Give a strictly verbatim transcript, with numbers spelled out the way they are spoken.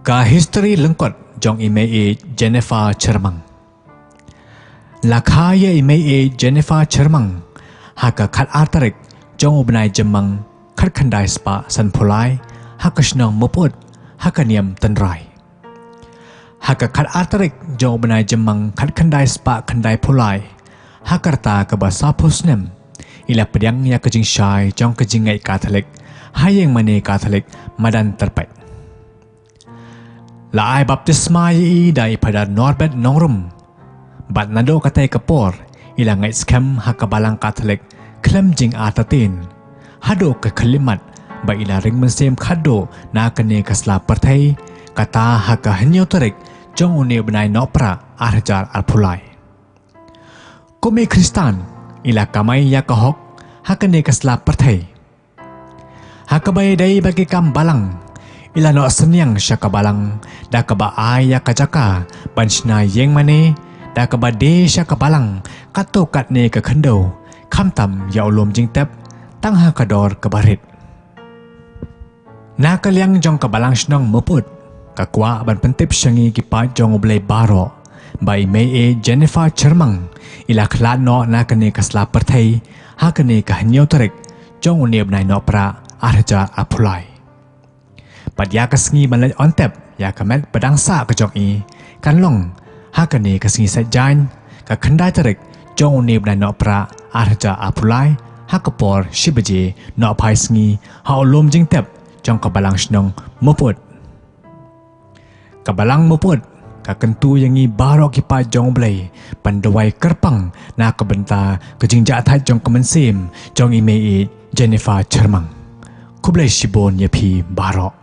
Ka histori lyngkot jong i mei ïeit Jennifer Chyrmang. La kha ïa i mei ïeit Jennifer Chyrmang ha ka khatar tarik jong u bnai Jymmang khatkhyndai spah sanphew lai ha ka shnong Mopud ha ka niam Tynrai. Ha ka khatar tarik jong u bnai Jymmang khatkhyndai spah khyndaiphew lai, ha ka rta kaba sawphew snem, i la pdiang ïa ka jingshai jong ka jingngeit Katholik ha ïingmane Katholik Madan Tyrpait. La ai baptisma ïa i da i Phadar Norbert Nongrum. Bad naduh katei ka por, i la ngeit skhem ha ka Balang Katholik khlem jingartatien, haduh ka khyllipmat ba i la ring mynsiem khadduh na kane ka sla pyrthei, kata ha ka hynñiew tarik jong une u bnai Nohprah ar hajar arphew lai. Kum i Khristan, i la kamai ïa ka hok ha kane ka sla pyrthei. Ha kaba ïadei bad ki kam balang, i la noh synñiang sha ka Balang da kaba ai ïa ka jaka ban shna ïingmane, da kaba die sha ka Balang katto katne ka khyndew, khamtam ïa u lum jingtep tang ha ka dor kaba rit. Na ka liang jong ka Balang Shnong Mopud, ka kwah ban pyntip sha ngi ki paid jong U Blei baroh ba i mei ïeit Jennifer Chyrmang i la khlad noh na kane ka sla pyrthei ha kane ka hynñiew tarik jong une u bnai Nohprah ar hajar arphew lai. Bad ïa ka sngi ban leit ontep ïa ka met ba dang sah ka jong i kan long ha kane ka sngi Saitjaiñ, ka khyndai tarik jong une u bnai Nohprah ar hajar arphew lai, ha ka por shi baje nohphai sngi ha u lum jingtep jong ka Balang Shnong Mopud. Ka Balang Mopud ka kyntu ïa ngi baroh ki paid jong U Blei ban duwai kyrpang na ka bynta ka jingjahthait jong ka mynsiem jong i mei ïeit Jennifer Chyrmang. Khublei shibun ïa phi baroh.